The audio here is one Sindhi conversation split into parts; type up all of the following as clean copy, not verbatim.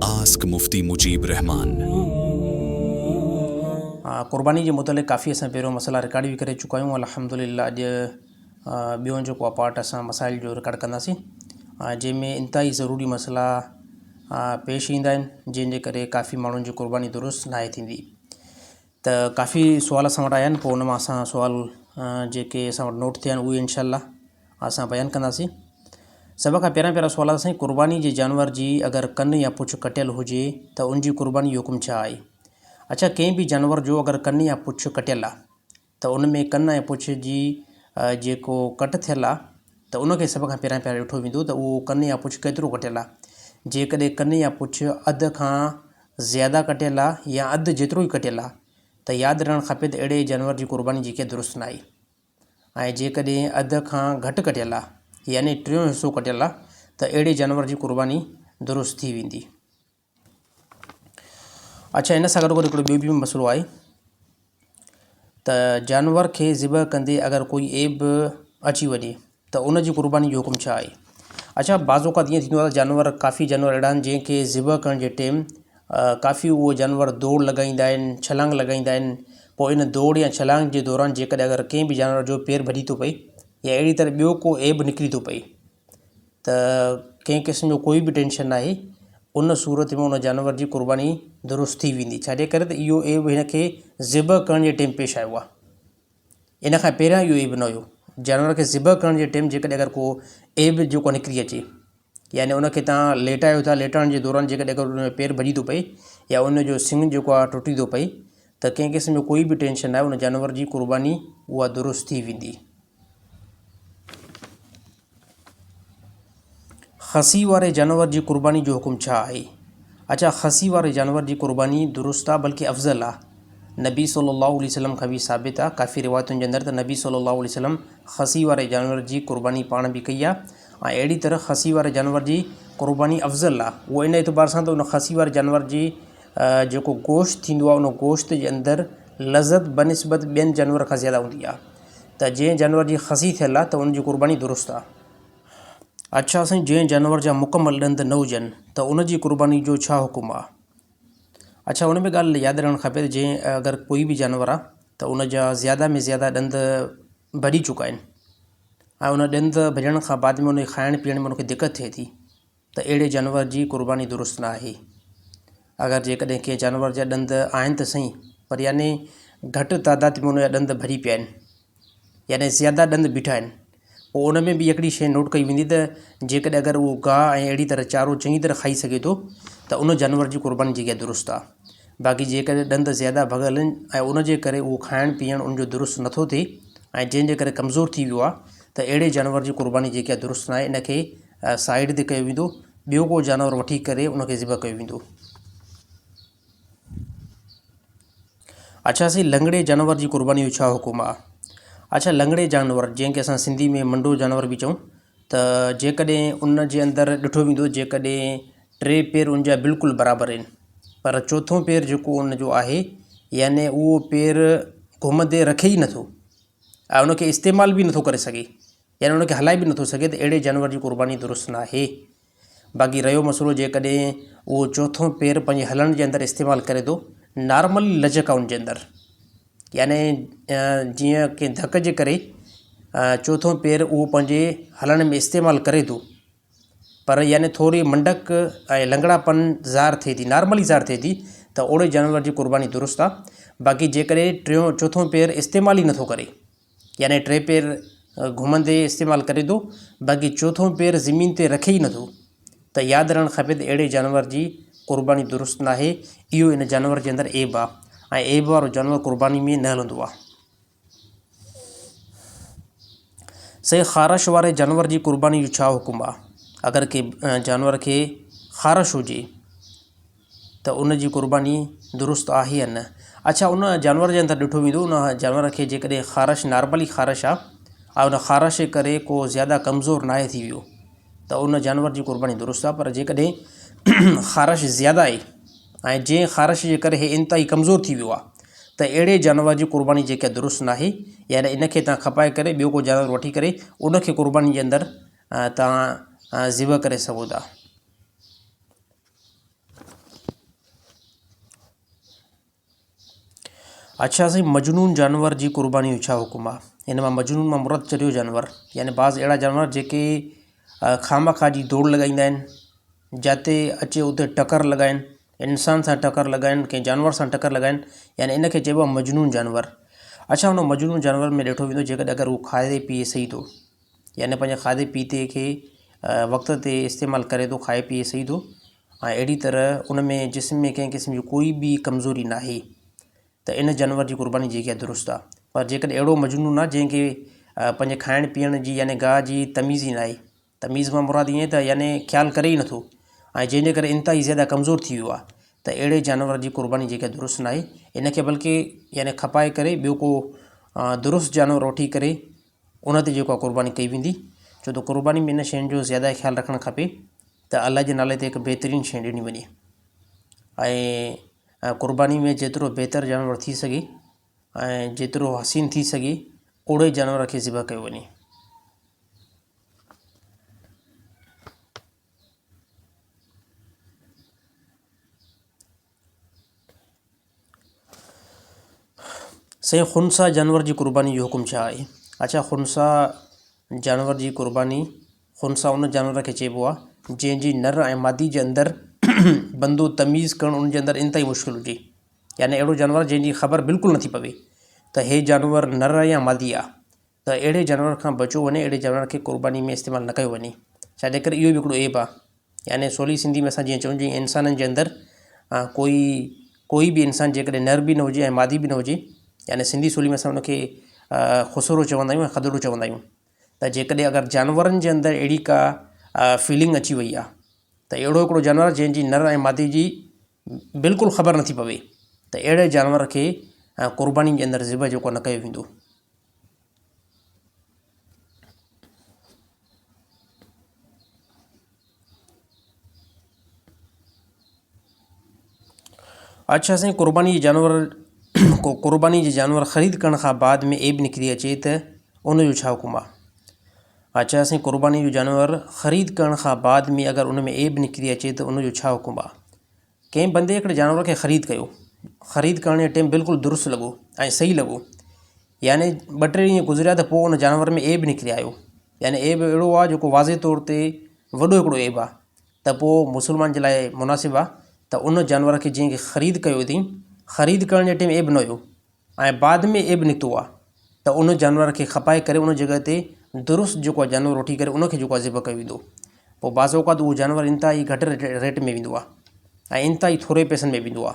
Ask Mufti Mujeeb Rehman. قرباني جي متعلق ڪافي اسان پهريون مسئلا رڪارڊ به ڪري چڪا آهيون الحمدلله اڄ ٻيون جيڪو آ پارٽ اسان مسائل جو رڪارڊ ڪنداسين جنهن ۾ انتهائي ضروري مسئلا پيش ايندا آهن جنهن جي ڪري ڪافي ماڻهن جي قرباني درست ناهي ٿيندي ته ڪافي سوال اسان وٽ آيا آهن پوء ان مان اسان سوال جيڪي اسان وٽ نوٽ ٿيا آهن اهي انشاء الله اسان بيان ڪنداسين سڀ کان پهريان پهريان سوال آهي سائين قرباني جي جانور جي اگر ڪن يا پڇ ڪٽيل هجي ته ان جي قرباني جو حڪم ڇا آهي اڇا ڪنهن به جانور جو اگر ڪن يا پڇ ڪٽيل آهي ته ان ۾ ڪن ۽ پڇ جي جيڪو ڪٽ ٿيل آهي ته ان کي سڀ کان پهريان پهريان ڏٺو ويندو ته اهو ڪن يا پڇ ڪيترو ڪٽيل آهي جيڪڏهن ڪن يا پڇ اڌ کان زياده ڪٽيل آ يا اڌ جيترو ئي ڪٽيل آ ته ياد رهڻ کپي ته اهڙي جانور جي قرباني جيڪي درست ناهي ۽ جيڪڏهن اڌ کان گهٽ ڪٽيل آ يعني ٽيون حصو ڪٽيل آ ته اهڙي جانور جي قرباني درست ٿي ويندي. اڇا ان سان گڏوگڏ هڪڙو ٻيو به مسئلو آهي ته جانور کي ذبح ڪندي اگر ڪوئي عيب اچي وڃي ته ان جي قرباني جو حڪم ڇا آهي؟ اڇا بعض اوقات ائين ٿيندو آهي ته جانور ڪافي جانور اهڙا آهن جنهن کي ذبح ڪرڻ جي ٽيم ڪافي اهو جانور دوڙ لڳائيندا آهن ڇلانگ لڳائيندا آهن پوء ان دوڙ يا ڇلانگ جي دوران جيڪڏهن اگر ڪنهن به جانور جو پير ڀڄي ٿو پئي يا اهڙي طرح ٻيو ڪو عيب نڪري ٿو پئي ته ڪنهن قسم جو ڪوئي به ٽينشن ناهي ان صورت ۾ ان جانور جي قرباني درست ٿي ويندي ڇاجي ڪري ته اهو عيب هن کي ذبح ڪرڻ جي ٽيم پيش آيو آهي ان کان پهريان اهو عيب نه هيو. جانور کي ذبح ڪرڻ جي ٽيم جيڪڏهن اگر ڪو عيب جيڪو نڪري اچي يعني ان کي تان ليٽايو ٿا ليٽائڻ جي دوران جيڪڏهن اگر ان جو پير ڀڄي ٿو پئي يا ان جو سنگ جيڪو آهي ٽٽي ٿو پئي ته ڪنهن قسم جو ڪوئي به ٽينشن ناهي ان جانور جي قرباني اها درست ٿي ويندي. خسي واري جانور جي قرباني جو حڪم ڇا آهي؟ اڇا خسي واري جانور جي قرباني درست آ بلڪه افضل آ. نبي صلي الله عليه وسلم کان به ثابت آ ڪافي روايتن جي اندر ته نبي صلي الله عليه وسلم خسي واري جانور جي قرباني پاڻ به ڪئي آ ۽ اهڙي طرح خسي واري جانور جي قرباني افضل آ اهو ان اعتبار سان ته ان خسي واري جانور جي جيڪو گوشت ٿيندو آ ان گوشت جي اندر لذت بنسبت ٻين جانور کان زياده هوندي آ ته جنهن جانور جي خسي ٿيل آ ته ان جي قرباني درست آ. اڇا سائين جنهن جانور جا مڪمل ڏند نه هجن ته ان جي قرباني جو ڇا حڪم آ؟ اڇا ان ۾ ڳالهه ياد رهڻ کپي ته جنهن اگر ڪوئي به جانور آ ته ان جا زياده ۾ زياده ڏند ڀڄي چڪا آهن ۽ ان ڏند ڀڄڻ کان بعد ۾ ان کي کائڻ پيئڻ ۾ ان کي دقت ٿئي ٿي ته اهڙي جانور جي قرباني درست نه آهي. اگر جيڪڏهن ڪنهن جانور جا ڏند آهن ته سهي پر يعني گهٽ تعداد ۾ ان جا ڏند ڀري پيا آهن يعني زياده ڏند بيٺا آهن پوء ان ۾ به هڪڙي شيء نوٽ ڪئي ويندي ته جيڪڏهن اگر اهو گاهه ۽ اهڙي طرح چارو چڱي طرح کائي سگهي ٿو ته ان جانور جي قرباني جيڪا درست آهي باقي جيڪڏهن ڏند زياده ڀڳل آهن ۽ ان جي ڪري اهو کائڻ پيئڻ ان جو درست نٿو ٿئي ۽ جنهن جي ڪري ڪمزور ٿي ويو آهي ته اهڙي جانور جي قرباني جيڪا درست ناهي ان کي سائيڊ تي ڪيو ويندو ٻيو ڪو جانور وٺي ڪري ان کي ذبح ڪيو ويندو. اڇا سائين لنگڙي جانور جي قرباني جو ڇا حڪم آ؟ اڇا لنگڙي جانور جنهن کي اسان سنڌي ۾ منڊو جانور به چئون ته جيڪڏهن ان جي اندر ڏٺو ويندو جيڪڏهن ٽي پير ان جا بلڪل برابر آهن پر چوٿون پير جيڪو ان جو آهي يعني اهو پير گهمندي رکي ئي نٿو ۽ ان کي استعمال به نٿو ڪري سگهي يعني ان کي هلائي به نٿو سگهي ته اهڙي جانور جي قرباني درست ناهي. باقي رهيو مسئلو جيڪڏهن اهو چوٿون پير پنهنجي هلڻ جي اندر استعمال ڪري ٿو نارمل لچڪ آهي ان جي اندر يعني جيئن ڪنهن ڌڪ جي ڪري چوٿون پير اهو پنهنجي هلڻ ۾ استعمال ڪري ٿو پر يعني ٿوري منڊڪ ۽ لنگڙاپن ظاهر ٿئي ٿي نارملي ظاهر ٿئي ٿي ته اهڙي جانور جي قرباني درست آهي باقي جيڪڏهن ٽيون چوٿون پير استعمال ئي نٿو ڪري يعني ٽي پير گهمندي استعمال ڪري ٿو باقي چوٿون پير زمين تي رکي ئي نٿو ته ياد رهڻ کپي ته اهڙي جانور جي قرباني درست ناهي اهو ان جانور جي اندر عيب آهي ۽ عيب وارو جانور قرباني ۾ نه هلندو آهي. سائين خارش واري جانور جي قرباني جو ڇا حڪم آهي اگر ڪنهن جانور کي خارش هجي ته ان جي قرباني درست آهي يا نه؟ اڇا ان جانور جي اندر ڏٺو ويندو ان جانور کي جيڪڏهن خارش نارملي خارش آ ۽ ان خارش جي ڪري ڪو زياده ڪمزور ناهي ٿي ويو ته ان جانور جي قرباني درست آ پر جيڪڏهن خارش زياده آهي ۽ جنهن خارش جي ڪري هي انتهائي ڪمزور ٿي ويو آ ته اهڙي جانور جي قرباني جيڪا درست ناهي يعني ان کي تان کپائي ڪري ٻيو ڪو جانور وٺي ڪري ان کي قرباني جي اندر تان ذبح ڪري سگهو ٿا. اڇا سائين مجنون جانور جي قرباني جو ڇا حڪم آ؟ ان مان مجنون مان مراد چريو جانور يعني بعض اهڙا جانور جيڪي خامخواه جي دوڙ لڳائيندا آهن جاتي اچي اتي ٽڪر لڳائين انسان سان ٽڪر لڳائين ڪنهن جانور سان ٽڪر لڳائين يعني ان کي چئبو آهي مجنون جانور اڇا ان مجنون جانور ۾ ڏٺو ويندو جيڪڏهن اگر هو کائي پيئي صحيح ٿو يعني پنهنجي کاڌي پيتي کي وقت تي استعمال ڪري ٿو کائي پيئي صحيح ٿو ۽ اهڙي طرح ان ۾ جسم ۾ ڪنهن قسم جي ڪوئي به ڪمزوري ناهي ته ان جانور جي قرباني جيڪي آهي درست آهي پر جيڪڏهن اهڙو مجنون آهي جنهن کي پنهنجي کائڻ پيئڻ جي يعني گاهه جي تميز ئي ناهي تميز مان مراد ائين ته يعني خيال ڪري ئي نٿو ۽ جنهن جي ڪري انتهائي زياده ڪمزور ٿي ويو آهي ته اهڙي جانور جي قرباني جيڪا درست ناهي ان کي بلڪه يعني کپائي ڪري ٻيو ڪو درست جانور وٺي ڪري ان تي جيڪو آهي قرباني ڪئي ويندي ڇو ته قرباني ۾ ان شين جو زياده خيال رکڻ کپي ته الله جي نالي تي هڪ بهترين شيء ڏني وڃي ۽ قرباني ۾ جيترو بهتر جانور ٿي سگهي ۽ جيترو حسين ٿي سگهي اوڙي جانور کي ذبح ڪيو وڃي. سائين خنثيٰ جانور جي قرباني جو حڪم ڇا آهي؟ اڇا خنثيٰ جانور جي قرباني خنثيٰ ان جانور کي چئبو آهي جنهن جي نر ۽ مادي جي اندر بندو تميز ڪرڻ ان جي اندر انتهائي مشڪل هجي يعني اهڙو جانور جنهن جي خبر بلڪل نٿي پوي ته هي جانور نر آهي يا مادي آهي ته اهڙي جانور کان بچيو وڃي اهڙي جانور کي قرباني ۾ استعمال نه ڪيو وڃي ڇاجي ڪري اهو به هڪڙو عيب آهي يعني سولي سنڌي ۾ اسان جيئن چئون جيئن انسانن جي اندر ڪوئي ڪوئي به انسان جيڪڏهن نر به نه هجي ۽ مادي به نه هجي يعني سنڌي سولي ۾ اسان انکي خسرو چوندا آهيون ۽ کدڙو چوندا آهيون ته جيڪڏهن اگر جانورن جي اندر اهڙي ڪا فيلنگ اچي وئي آهي ته اهڙو هڪڙو جانور جنهن جي نر ۽ مادي جي بلڪل خبر نٿي پوي ته اهڙي جانور کي قرباني جي اندر ذبح جيڪو نه ڪيو ويندو. اڇا سائين قرباني جي جانور قرباني جي جانور خريد ڪرڻ کان بعد ۾ عيب نڪري اچي ته ان جو ڇا حڪم آ؟ اڇا سائين قرباني جو جانور خريد ڪرڻ کان بعد ۾ اگر ان ۾ عيب نڪري اچي ته ان جو ڇا حڪم آ؟ ڪنهن بندي هڪڙي جانور کي خريد ڪيو خريد ڪرڻ جي ٽيم بلڪل درست لڳو ۽ صحيح لڳو يعني ٻه ٽي ڏينهن گذريا ته پوء ان جانور ۾ عيب نڪري آيو يعني عيب اهڙو آ جيڪو واضح طور تي وڏو هڪڙو عيب آ ته پوء مسلمان جي لاء مناسب آ ته ان جانور کي جنهن کي خريد ڪيو اٿئي خريد ڪرڻ جي ٽيم عيب نه هيو ۽ بعد ۾ عيب نڪتو آ ته ان جانور کي کپائي ڪري ان جڳهه تي درست جيڪو آ جانور وٺي ڪري ان کي جيڪو آ ذبح ڪيو ويندو پوء بعض اوقات اهو جانور انتهائي گهٽ ريٽ ۾ ويندو آ ۽ انتهائي ٿوري پئسن ۾ ويندو آ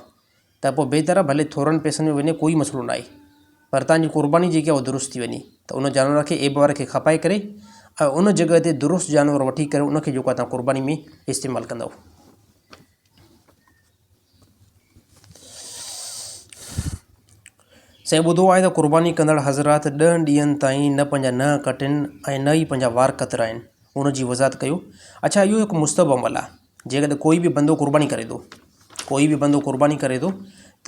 ته پوء بهتر آ ڀلي ٿورن پئسن ۾ وڃي ڪوئي مسئلو ناهي پر تان جي قرباني جيڪي آ اها درست ٿي وڃي ته ان جانور کي عيب واري کي کپائي ڪري ۽ ان جڳهه تي درست جانور وٺي ڪري ان کي جيڪو آ تان قرباني ۾ استعمال ڪندؤ. سائين ٻڌو آهي ته قرباني ڪندڙ حضرات ڏهن ڏينهن تائين نه پنهنجا ننهن ڪٽين ۽ نه ئي پنهنجا وار ڪترائين ان جي وضاحت ڪيو اڇا اهو هڪ مستحب عمل آهي جيڪڏهن ڪوئي به بندو قرباني ڪري ٿو ڪوئي به بندو قرباني ڪري ٿو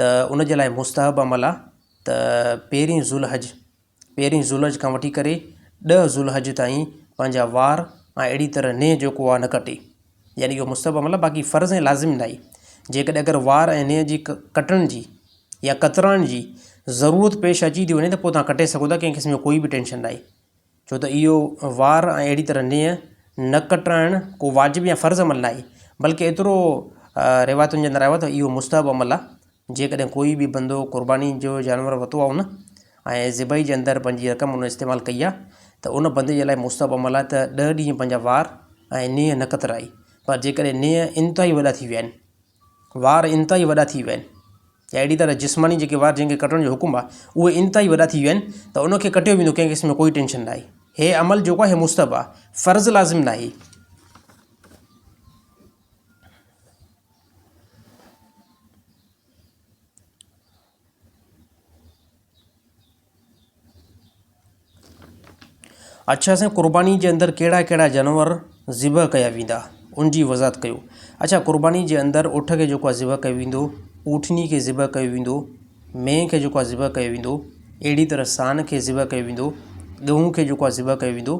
ته ان جي لاء مستحب عمل آهي ته پهرين ذوالحج پهرين ذوالحج کان وٺي ڪري ڏهه ذوالحج تائين پنهنجا وار ۽ اهڙي طرح ننهن جيڪو آهي نه ڪٽي يعني اهو مستحب عمل آهي باقي فرض ۽ لازم ناهي جيڪڏهن اگر وار ۽ ننهن جي ڪٽڻ جي يا ڪترائڻ جي ضرورت پيش اچي ٿي وڃي ته پوء توهان ڪٽي سگهو ٿا ڪنهن قسم جو ڪوئي به ٽينشن ناهي ڇو ته اهو وار ۽ اهڙي طرح ننهن نه ڪٽرائڻ ڪو واجب يا فرض عمل ناهي بلڪه ايترو روايتن جي اندر آيو آهي ته اهو مستحب عمل آهي جيڪڏهن ڪوئي به بندو قرباني جو جانور ورتو آهي ان ۽ ذبحي جي اندر پنهنجي رقم ان استعمال ڪئي آهي ته ان بندي جي لاء مستحب عمل آهي ته ڏهه ڏينهن پنهنجا وار ۽ نينهن نه ڪترائي پر جيڪڏهن نينهن انتهائي وڏا ٿي ويا آهن وار انتهائي وڏا ٿي ويا آهن يا اهڙي طرح جسماني جيڪي وار جنهن کي ڪٽڻ جو حڪم آهي اهي انتهائي وڏا ٿي ويا آهن ته ان کي ڪٽيو ويندو ڪنهن قسم جو ڪوئي ٽينشن ناهي هي عمل جيڪو آهي مستحب آهي فرض لازم ناهي. اڇا سائين قرباني جي اندر ڪهڙا ڪهڙا جانور ذبح ڪيا ويندا ان جي وضاحت ڪيو اڇا قرباني جي اندر اٺ کي جيڪو آهي ذبح ڪيو ويندو اٺني کي ذبح ڪيو ويندو مينهن کي جيڪو آهي ذبح ڪيو ويندو اهڙي طرح سان کي ذبح ڪيو ويندو ڳئون کي جيڪو آهي ذبح ڪيو ويندو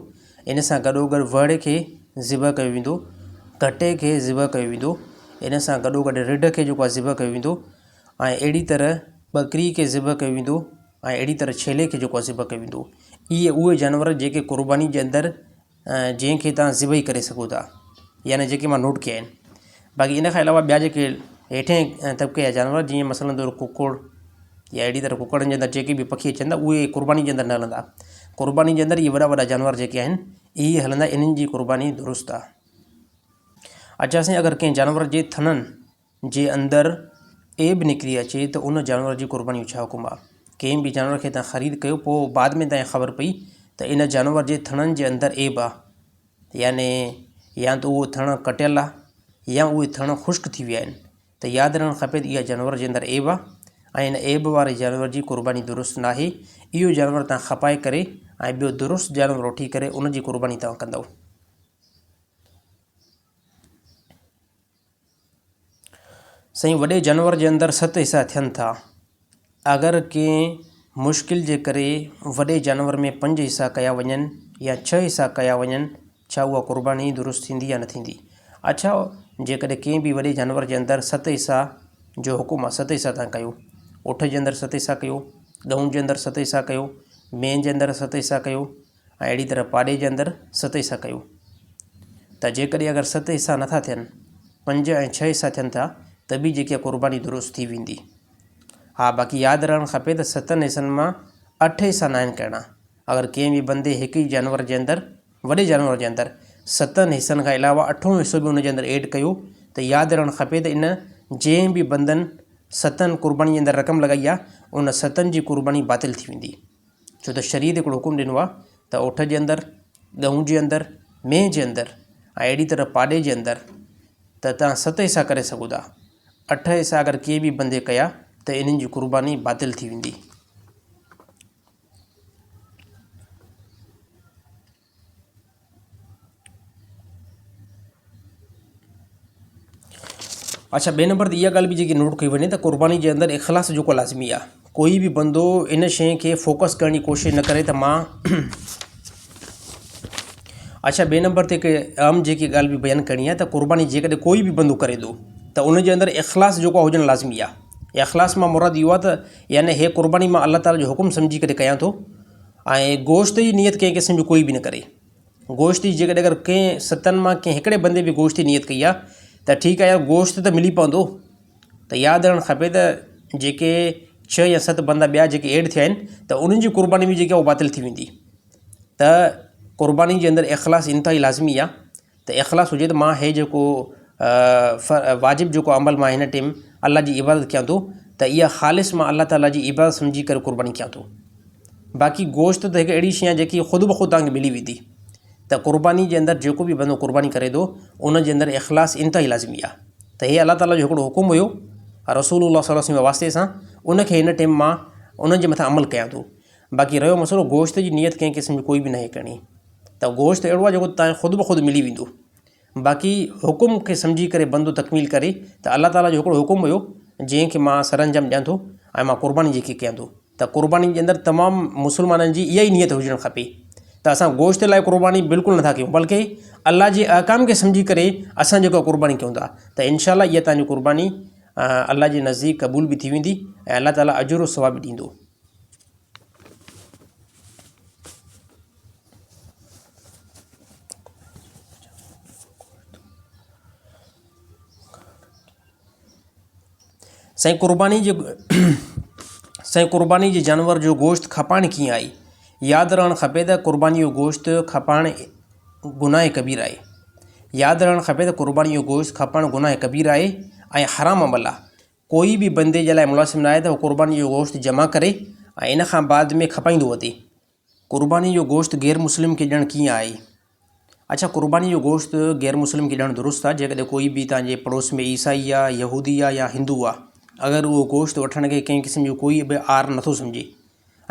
ان سان گڏوگڏ وهڙي کي ذبح ڪيو ويندو، گهٽي کي ذبح ڪيو ويندو، ان سان گڏوگڏ رڍ کي جيڪو آهي ذبح ڪيو ويندو ۽ اهڙي طرح ٻڪري کي ذبح ڪيو ويندو ۽ اهڙي طرح ڇيلي کي جيڪو آهي ذبح ڪيو ويندو. اهي اهي جانور جيڪي قرباني جي اندر جنهن کي توهان ذبح ئي ڪري سگهو ٿا يعني جيڪي مان نوٽ ڪيا آهن. باقي ان کان علاوه ٻيا جيڪي هيٺين طبقي جا جانور جيئن مثلاً طور ڪڪڙ يا اهڙي طرح ڪڪڙن جي اندر جيڪي به پکي اچن ٿا اهي قرباني جي اندر نه هلندا. قرباني جي اندر اهي وڏا وڏا جانور جيڪي آهن اهي هلندا انهن جي قرباني درست آهي. اچا سائين اگر ڪنهن جانور جي ٿڻن جي اندر عيب نڪري اچي ته ان جانور جي قرباني جو ڇا حڪم آهي؟ ڪنهن به جانور کي توهان خريد ڪيو پوء بعد ۾ توهان کي خبر پئي ته ان جانور جي ٿڻن جي اندر عيب آهي يعني يا ته اهو ٿڻ ڪٽيل آهي يا اهي ٿڻ خشڪ ٿي ويا آهن ته ياد رهڻ کپي ته اها جانور جي اندر عيب آهي ۽ ان عيب واري جانور جي قرباني درست ناهي اهو جانور توهان کپائي ڪري ۽ ٻيو درست جانور وٺي ڪري ان جي قرباني توهان ڪندؤ. سائين وڏي جانور جي اندر ست حصا ٿين ٿا. اگر ڪنهن مشڪل جي ڪري وڏي جانور ۾ پنج حصا ڪيا وڃن يا ڇهه حصا ڪيا وڃن ڇا اها قرباني درست ٿيندي يا نه ٿيندي؟ اڇا جيڪڏهن ڪنهن به وڏي جانور جي اندر ست حصا جو حڪم آهي ست حصا تان ڪيو اٺ جي اندر ست حصا ڪيو ڳئون جي اندر ست حصا ڪيو مينهن جي اندر ست حصا ڪيو ۽ اهڙي طرح پاڏي جي اندر ست حصا ڪيو ته جيڪڏهن اگر ست حصا نٿا ٿين پنج ۽ ڇهه حصا ٿين ٿا ته به جيڪي قرباني درست ٿي ويندي. ها باقي ياد رهڻ کپي ته ستن حصن مان اٺ حصا ناهن ڪرڻا. اگر ڪنهن به بندي هڪ ئي جانور جي اندر وڏي جانور جي اندر ستن حصن کان علاوه اٺون حصو به ان جي اندر ايڊ ڪيو ته ياد رهڻ کپي ته ان جنهن به بندن ستن قرباني جي اندر رقم لڳائي آهي ان ستن جي قرباني باطل ٿي ويندي. ڇو ته شريعت هڪڙو حڪم ڏنو آهي ته اٺ جي اندر، ڳئون جي اندر، مينهن جي اندر ۽ اهڙي طرح پاڏي جي اندر ته توهان ست حصا ڪري سگهو ٿا. اٺ حصا اگر ڪنهن به بندي ڪيا ته انهن جي قرباني باطل ٿي ويندي. اڇا ٻئي نمبر تي اها ڳالهه به جيڪي نوٽ ڪئي وڃي ته قرباني جي اندر اخلاص جيڪو لازمي آهي ڪوئي به بندو ان شيء کي فوڪس ڪرڻ جي ڪوشش نه ڪري ته مان اڇا ٻئي نمبر تي هڪ اهم جيڪي ڳالهه به بيان ڪرڻي آهي ته قرباني جيڪڏهن ڪوئي به بندو ڪري ٿو ته ان جي اندر اخلاص جيڪو هجڻ لازمي آهي اخلاص مان مراد اهو آهي ته يعني هي قرباني مان الله تعاليٰ جو حڪم سمجهي ڪري ڪيان ٿو ۽ گوشت جي نيت ڪنهن قسم جي ڪوئي به نه ڪري. گوشت جي جيڪڏهن اگر ڪنهن ستن مان ڪنهن هڪڙي بندي به گوشت جي نيت ڪئي آهي ته ٺيڪ آهي يار گوشت ته ملي پوندو ته ياد رهڻ کپي ته جيڪي ڇهه يا ست بندا ٻيا جيڪي ايڊ ٿيا آهن ته انهن جي قرباني به جيڪي آهي اها باطل ٿي ويندي ته قرباني جي اندر اخلاص انتهائي لازمي آهي ته اخلاص هجي ته مان هي جيڪو واجب جيڪو عمل مان هن ٽيم الله جي عبادت ڪيان ٿو ته اها خالص مان الله تعاليٰ جي عبادت سمجهي ڪري قرباني ڪيان ٿو باقي گوشت ته هڪ اهڙي شيء آهي جيڪي خود بخود توهان کي ملي ويندي ته قرباني جي اندر جيڪو به بندو قرباني ڪري ٿو ان جي اندر اخلاص انتهائي لازمي آهي ته هي الله تعاليٰ جو هڪڙو حڪم هيو رسول الله صلي الله عليه وسلم واسطي سان ان کي هن ٽيم مان ان جي مٿان عمل ڪيان ٿو باقي رهيو مسئلو گوشت جي نيت ڪنهن قسم جي ڪوئي به ناهي ڪرڻي ته گوشت اهڙو آهي جيڪو تانکي خود بخود ملي ويندو باقي حڪم کي سمجهي ڪري بندو تڪميل ڪري ته الله تعاليٰ جو هڪڙو حڪم هيو جنهن کي مان سرانجام ڏيان ٿو ۽ مان قرباني جيڪي ڪيان ٿو ته قرباني جي اندر تمام مسلمانن جي اها ئي نيت هجڻ کپي ته اسان گوشت لاء قرباني بلڪل نٿا ڪيون بلڪه الله جي احڪام کي سمجهي ڪري اسان جيڪا قرباني ڪيون ٿا ته انشاء الله اها تانجي قرباني الله جي نزديڪ قبول به ٿي ويندي ۽ الله تعاليٰ اجر و ثواب به ڏيندو. سائين قرباني جي سائين قرباني جي جانور جو گوشت کپائڻ ڪيئن آهي؟ ياد رهڻ کپي ته قرباني جو گوشت کپائڻ گناهه ڪبير آهي. ياد رهڻ کپي ته قرباني جو گوشت کپائڻ گناهه ڪبير آهي ۽ حرام عمل آهي. ڪوئي به بندي جي لاء مناسب ناهي ته هو قرباني جو گوشت جمع ڪري ۽ ان کان بعد ۾ کپائيندو وتي. قرباني جو گوشت غير مسلم کي ڏيڻ ڪيئن آهي؟ اڇا قرباني جو گوشت غير مسلم کي ڏيڻ درست آهي جيڪڏهن ڪوئي به توهان جي پڙوس ۾ عيسائي آهي، يهودي آهي يا هندو آهي اگر اهو گوشت وٺڻ کي ڪنهن قسم جو ڪوئي به عار نٿو سمجهي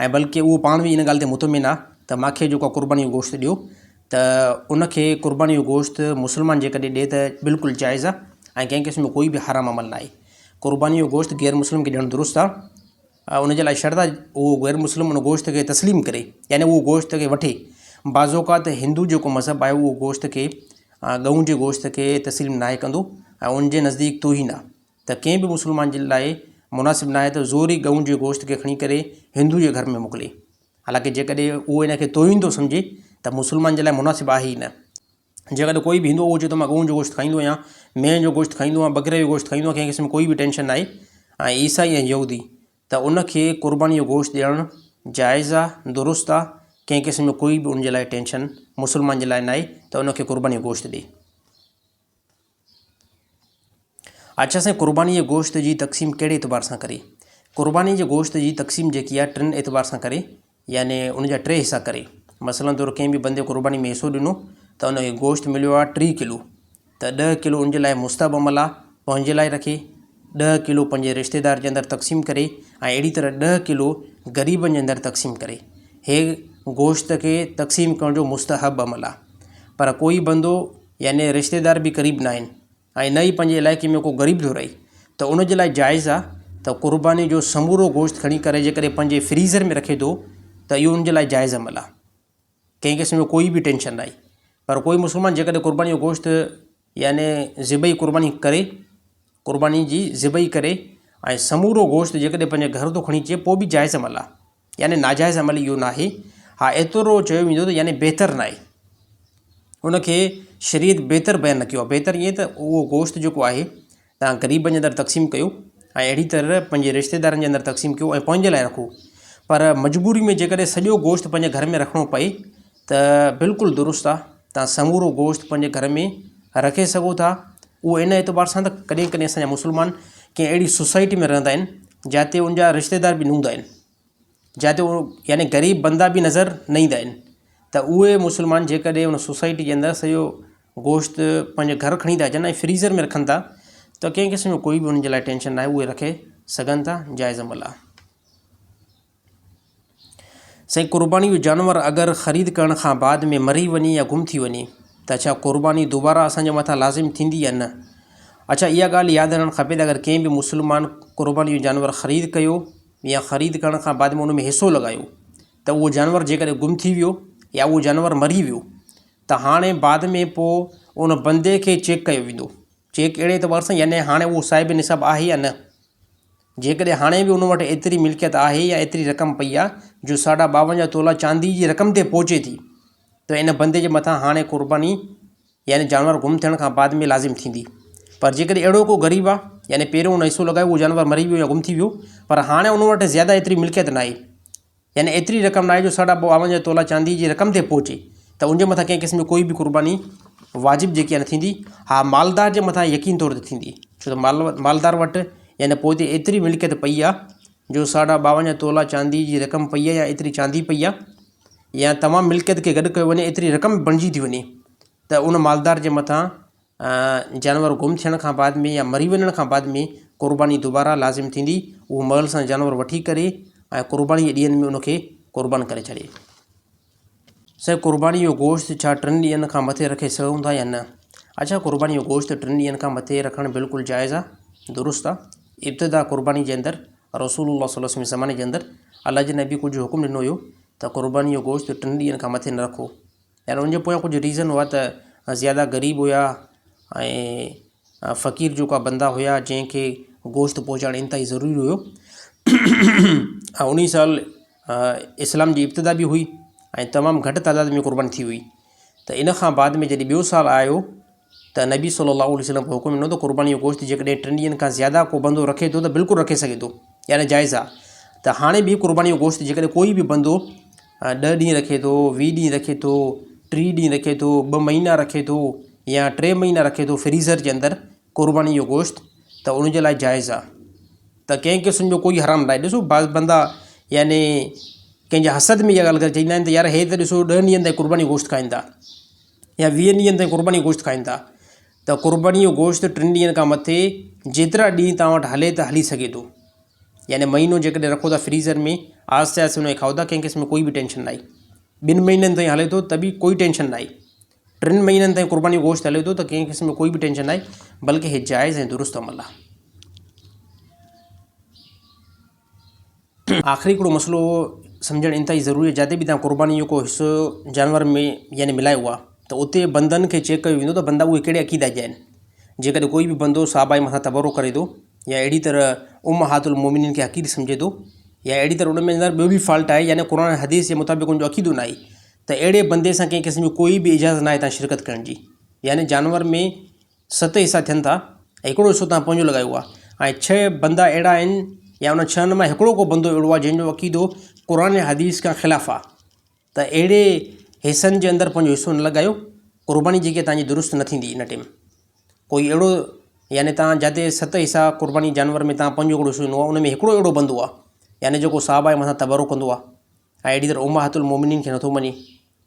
۽ بلڪه اهو پاڻ به ان ڳالهه تي مطمئن آهي ته مان کي جيڪو آهي قرباني جو گوشت ڏيو ته ان کي قرباني جو گوشت مسلمان جيڪڏهن ڏي ته بلڪل جائز آهي ۽ ڪنهن قسم جو ڪوئي به حرام عمل ناهي قرباني جو گوشت غير مسلم کي ڏيڻ درست آهي ان جي لاء شرط آهي اهو غير مسلم ان گوشت کي تسليم ڪري يعني اهو گوشت کي وٺي بعض اوقات هندو جيڪو مذهب آهي اهو گوشت کي ڳئون جي گوشت کي تسليم ناهي ڪندو ۽ ان جي نزديڪ توهين آهي ته ڪنهن به مسلمان جي لاء مناسب ناهي ته زوري ڳئون جي گوشت کي کڻي ڪري هندو جي گهر ۾ موڪلي. حالانڪه جيڪڏهن اهو ان کي توهين ٿو سمجهي ته مسلمان جي لاء مناسب آهي ئي نه. جيڪڏهن ڪوئي به هندو اهو چئي ٿو مان ڳئون جو گوشت کائيندو آهيان، مينهن جو گوشت کائيندو آهيان، ٻڪري جو گوشت کائيندو آهيان ڪنهن قسم ڪوئي به ٽينشن ناهي ۽ عيسائي ۽ يهودي ته ان کي قرباني جو گوشت ڏيڻ جائز آ درست آ ڪنهن قسم جو ڪوئي به ان جي لاء ٽينشن مسلمان جي لاء ناهي ته ان کي قرباني جو گوشت ڏي. اڇا سائين قرباني جي گوشت جي تقسيم ڪهڙي اعتبار سان ڪري؟ قرباني جي گوشت جي تقسيم جيڪي آهي ٽن اعتبار سان ڪري يعني ان جا ٽي حصا ڪري مثلا طور ڪنهن به بندي قرباني ۾ حصو ڏنو ته ان کي گوشت مليو آهي 30 ڪلو ته 10 ڪلو ان جي لاء مستحب عمل آهي پنهنجي لاء رکي 10 ڪلو پنهنجي رشتيدار جي اندر تقسيم ڪري ۽ اهڙي طرح 10 ڪلو غريبن جي اندر تقسيم ڪري هي گوشت کي تقسيم ڪرڻ جو مستحب عمل آهي پر ڪوئي بندو يعني رشتيدار به قريب ناهن ۽ نه ئي پنهنجي علائقي ۾ ڪو غريب ٿو رهي ته ان جي لاء جائز آ ته قرباني جو سمورو گوشت کڻي ڪري جيڪڏهن پنهنجي فريزر ۾ رکي ٿو ته اهو ان جي لاء جائز عمل آ ڪنهن قسم جو ڪوئي به ٽينشن ناهي پر ڪوئي مسلمان جيڪڏهن قرباني جو گوشت يعني ذبحي قرباني ڪري قرباني جي ذبحي ڪري ۽ سمورو گوشت جيڪڏهن پنهنجي گهر ٿو کڻي اچي پوء به جائز عمل آ يعني ناجائز عمل اهو ناهي ها ايترو چيو ويندو ته يعني بهتر ناهي ان کي شريعت بهتر بيان نه ڪيو آهي بهتر ائين ته اهو گوشت جيڪو آهي توهان غريبن جي اندر تقسيم ڪيو ۽ اهڙي طرح پنهنجي رشتيدارن جي اندر تقسيم ڪيو ۽ پنهنجي لاء رکو پر مجبوري ۾ جيڪڏهن سڄو گوشت پنهنجي گهر ۾ رکڻو پئي ته بلڪل درست آهي توهان سمورو گوشت پنهنجي گهر ۾ رکي سگهو ٿا اهو ان اعتبار سان ته ڪڏهن ڪڏهن اسانجا مسلمان ڪنهن اهڙي سوسائٽي ۾ رهندا آهن جاتي ان جا رشتيدار به نه هوندا آهن جاتي يعني غريب بندا به نظر نه ايندا آهن ته اهي مسلمان جيڪڏهن ان سوسائٽي جي اندر سڄو گوشت پنهنجي گهر کڻي ٿا اچن ۽ فريزر ۾ رکن ٿا ته ڪنهن قسم جو ڪوئي به انهن جي لاء ٽينشن ناهي اهي رکي سگهن ٿا جائز عمل آهي. سائين قرباني جو جانور اگر خريد ڪرڻ کان بعد ۾ مري وڃي يا گم ٿي وڃي ته ڇا قرباني دوباره اسان جي مٿان لازم ٿيندي يا نه؟ اڇا اها ڳالهه ياد رهڻ کپي ته اگر ڪنهن به مسلمان قرباني جو جانور خريد ڪيو يا خريد ڪرڻ کان بعد ۾ ان ۾ حصو لڳايو ته اهو جانور جيڪڏهن گم ٿي ويو يا اهو جانور مري ويو ته هاڻي بعد ۾ پوء ان بندي کي چيڪ ڪيو ويندو چيڪ اهڙي اعتبار سان يعني هاڻي اهو صاحب نصاب آهي يا نه جيڪڏهن هاڻي به ان وٽ ايتري ملڪيت آهي يا ايتري رقم پئي آهي جو ساڍا ٻاونجاهه تولا چاندي جي رقم تي پهچي ٿي ته ان بندي جي مٿان هاڻي قرباني يعني جانور گم ٿيڻ کان بعد ۾ لازم ٿيندي پر جيڪڏهن اهڙو ڪو غريب آ يعني پهريون ان حصو لڳايو اهو جانور مري ويو يا گم ٿي ويو پر هاڻي ان وٽ زياده ايتري ملڪيت ناهي يعني ايتري رقم ناهي جو ساڍا ٻاونجاهه تولا چاندي جي رقم تي پهچي ته ان جي مٿان ڪنهن قسم جي ڪوئي به قرباني واجب جيڪي آهي نه ٿيندي ها مالدار جي مٿان يقين طور تي ٿيندي ڇو ته مال مالدار وٽ يعني پوء تي ايتري ملڪيت پئي آ جو ساڍا ٻاونجاهه تولا چاندي جي رقم پئي آ يا ايتري چاندي پئي آ يا تمام ملڪيت کي گڏ ڪيو وڃي ايتري رقم بڻجي ٿي وڃي ته ان مالدار جي مٿان جانور گم ٿيڻ کان بعد ۾ يا مري وڃڻ کان بعد ۾ قرباني دوباره لازم ٿيندي اهو مئل سان جانور وٺي ڪري ۽ قرباني جي ڏينهن ۾ ان کي قربان ڪري ڇڏي. سائين قرباني جو گوشت ڇا ٽن ڏينهن کان مٿي رکي سگهون ٿا يا نه؟ اڇا قرباني جو گوشت ٽن ڏينهن کان مٿي رکڻ بلڪل جائز آ درست آ ابتدا قرباني جي اندر رسول الله صلي الله عليه وسلم جي زماني جي اندر الله جي نبي ڪجهه حڪم ڏنو هيو ته قرباني جو گوشت ٽن ڏينهن کان مٿي نه رکو يعني ان جي پويان ڪجهه ريزن هئا ته زياده غريب هيا ۽ فقير جيڪا بندا هيا جنهن کي گوشت پهچائڻ انتهائي ضروري هيو ۽ انهي سال اسلام جي ابتدا به هئي ۽ تمام گهٽ تعداد ۾ قرباني ٿي هئي ته ان کان بعد ۾ جڏهن ٻيو سال آيو ته نبي صلي الله عليه وسلم حڪم ڏنو ته قرباني جو گوشت جيڪڏهن ٽن ڏينهن کان زياده ڪو بندو رکي ٿو ته بلڪل رکي سگهي ٿو يعني جائز آهي ته هاڻي به قرباني جو گوشت جيڪڏهن ڪوئي به بندو ڏهه ڏينهن رکي ٿو ويهه ڏينهن رکي ٿو ٽيهه ڏينهن رکي ٿو ٻه مهينا رکي ٿو يا ٽي مهينا رکي ٿو فريزر جي اندر قرباني جو گوشت ته ان جي لاء جائز آهي ته ڪنهن قسم جو ڪوئي حرام ناهي ڏسو بعض بندا يعني ڪنهن جي حسد ۾ اها ڳالهه ڪري چئيندا آهن ته يار هي ته ڏسو ڏهن ڏينهن تائين قرباني جو گوشت کائين ٿا يا ويهن ڏينهن تائين قرباني جو گوشت کائين ٿا ته قرباني جو گوشت ٽن ڏينهن کان مٿي جيترا ڏينهن توهان وٽ هلي ته هلي سگهي ٿو يعني مهينو جيڪڏهن رکو ٿا فريزر ۾ آهستي آهستي ان کي کائو ٿا ڪنهن قسم جو ڪوئي به ٽينشن ناهي ٻن مهينن تائين هلي ٿو ته به ڪوئي ٽينشن ناهي ٽن مهينن تائين قرباني جو گوشت هلي ٿو ته ڪنهن قسم جو ڪوئي به ٽينشن ناهي بلڪه هي جائز ۽ درست عمل آهي. آخري هڪڙو مسئلو سمجهڻ انتهائي ضروري آهي جاتي به توهان قرباني جو ڪو حصو جانور ۾ يعني ملايو آهي ته اتي بندن کي چيڪ ڪيو ويندو ته بندا اهي ڪهڙي عقيده جا آهن جيڪڏهن ڪوئي به بندو صحابه جي مٿان تبرو ڪري ٿو يا اهڙي طرح امهات المومنين کي حقير سمجهي ٿو يا اهڙي طرح ان ۾ اندر ٻيو به فالٽ آهي يعني قرآن ۽ حديث جي مطابق ان جو عقيدو ناهي ته اهڙي بندي سان ڪنهن قسم جي ڪوئي به اجازت ناهي تان شرڪت ڪرڻ جي يعني جانور ۾ ست حصا ٿين ٿا ۽ هڪڙو حصو تان پنهنجو لڳايو آهي ۽ ڇهه بندا اهڙا آهن يا ان ڇهن مان هڪڙو ڪو بندو اهڙو آهي جنهن جو عقيدو قرآن ۽ حديث کان خلاف آهي ته اهڙي حصن جي اندر پنهنجو حصو نه لڳايو قرباني جيڪي تان جي درست نه ٿيندي ان ٽيم ڪوئي اهڙو يعني تان جاتي ست حصا قرباني جانور ۾ تان پنهنجو هڪڙو حصو ڏنو آهي ان ۾ هڪڙو اهڙو بندو آهي يعني جيڪو صحابه جي مٿان تبرو ڪندو آهي ۽ اهڙي طرح امهات المومنين کي نٿو مڃي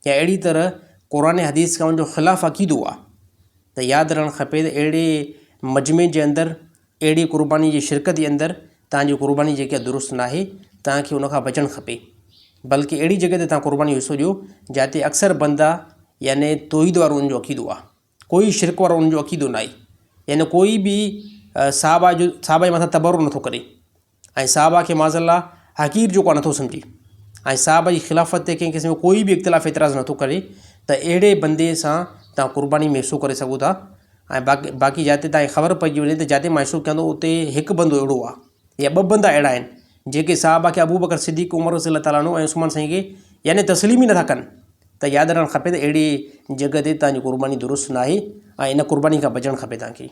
يا اهڙي طرح قرآن حديث کان ان جو خلاف عقيدو آهي ته ياد رهڻ کپي ته اهڙي مجمعي جي اندر اهڙي قرباني جي شرڪت جي اندر توهان جي قرباني جيڪا درست ناهي توهان کي ان کان بچڻ کپي بلڪه اهڙي جڳهه تي توهان قرباني جو حصو ڏيو جاتي اڪثر بندا يعني توحيد وارو ان جو عقيدو آهي ڪوئي شرڪ وارو ان جو عقيدو ناهي يعني ڪوئي به صحابه جو صحابه جي مٿان تبرو نٿو ڪري ۽ صحابه کي معاذ الله حقير جيڪو آهي نٿو سمجهي ۽ صحابه جي خلافت تي ڪنهن قسم جو ڪوئي به اختلاف اعتراض نٿو ڪري ته اهڙي بندي سان توهان قرباني ۾ حصو ڪري سگهو ٿا ۽ باقي باقي جاتي توهان کي خبر پئجي وڃي ته جاتي مان حصو ڪيان ٿو اتي هڪ بندو اهڙو آهي يا ٻه بندا اهڙا آهن جيڪي صحابه کي ابوبڪر صديق عمر رضي الله تعالٰي عنه ۽ عثمان سائين کي يعني تسليم ئي نٿا ڪن ته ياد رهڻ کپي ته اهڙي جڳهه تي توهان جي قرباني درست ناهي ۽ ان قرباني کان بچڻ کپي توهان کي.